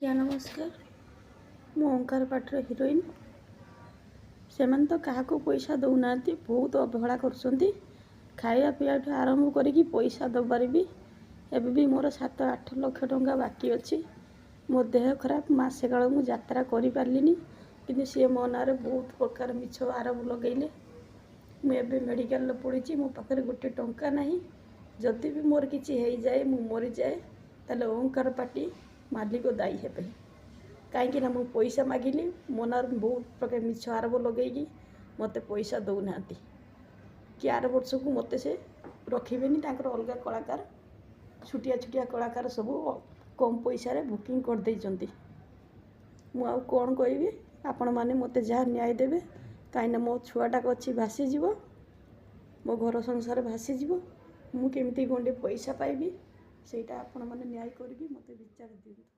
ଆଜ୍ଞା ନମସ୍କାର, ମୁଁ ଓଙ୍କାର ପାର୍ଟିର ହିରୋଇନ୍। ସେମାନେ ତ କାହାକୁ ପଇସା ଦେଉନାହାନ୍ତି, ବହୁତ ଅବହେଳା କରୁଛନ୍ତି। ଖାଇବା ପିଇବାଠୁ ଆରମ୍ଭ କରିକି ପଇସା ଦେବାରେ ବି। ଏବେ ବି ମୋର 7-8 ଲକ୍ଷ ଟଙ୍କା ବାକି ଅଛି। ମୋ ଦେହ ଖରାପ, ମାସେ କାଳ ମୁଁ ଯାତ୍ରା କରିପାରିଲିନି, କିନ୍ତୁ ସିଏ ମୋ ନାଁରେ ବହୁତ ପ୍ରକାର ମିଛ ଆରୋପ ଲଗାଇଲେ। ମୁଁ ଏବେ ମେଡ଼ିକାଲରେ ପଡ଼ିଛି, ମୋ ପାଖରେ ଗୋଟେ ଟଙ୍କା ନାହିଁ। ଯଦି ବି ମୋର କିଛି ହେଇଯାଏ, ମୁଁ ମରିଯାଏ, ତାହେଲେ ଓଙ୍କାର ପାର୍ଟି ମାଲିକ ଦାୟୀ ହେବେ, କାହିଁକିନା ମୁଁ ପଇସା ମାଗିଲି, ମୋ ନାଁରେ ବହୁତ ପ୍ରକାର ମିଛ ଆରୋପ ଲଗାଇକି ମୋତେ ପଇସା ଦେଉନାହାନ୍ତି କି ଆର ବର୍ଷକୁ ମୋତେ ସେ ରଖିବେନି। ତାଙ୍କର ଅଲଗା କଳାକାର, ଛୋଟିଆ ଛୋଟିଆ କଳାକାର ସବୁ କମ୍ ପଇସାରେ ବୁକିଂ କରିଦେଇଛନ୍ତି। ମୁଁ ଆଉ କ'ଣ କହିବି? ଆପଣମାନେ ମୋତେ ଯାହା ନ୍ୟାୟ ଦେବେ, କାହିଁକିନା ମୋ ଛୁଆଟା ଅଛି, ଭାସିଯିବ, ମୋ ଘର ସଂସାର ଭାସିଯିବ। ମୁଁ କେମିତି ଗଣ୍ଡେ ପଇସା ପାଇବି, ସେଇଟା ଆପଣମାନେ ନ୍ୟାୟ କରିକି ମୋତେ ବିଚାର ଦିଅନ୍ତୁ।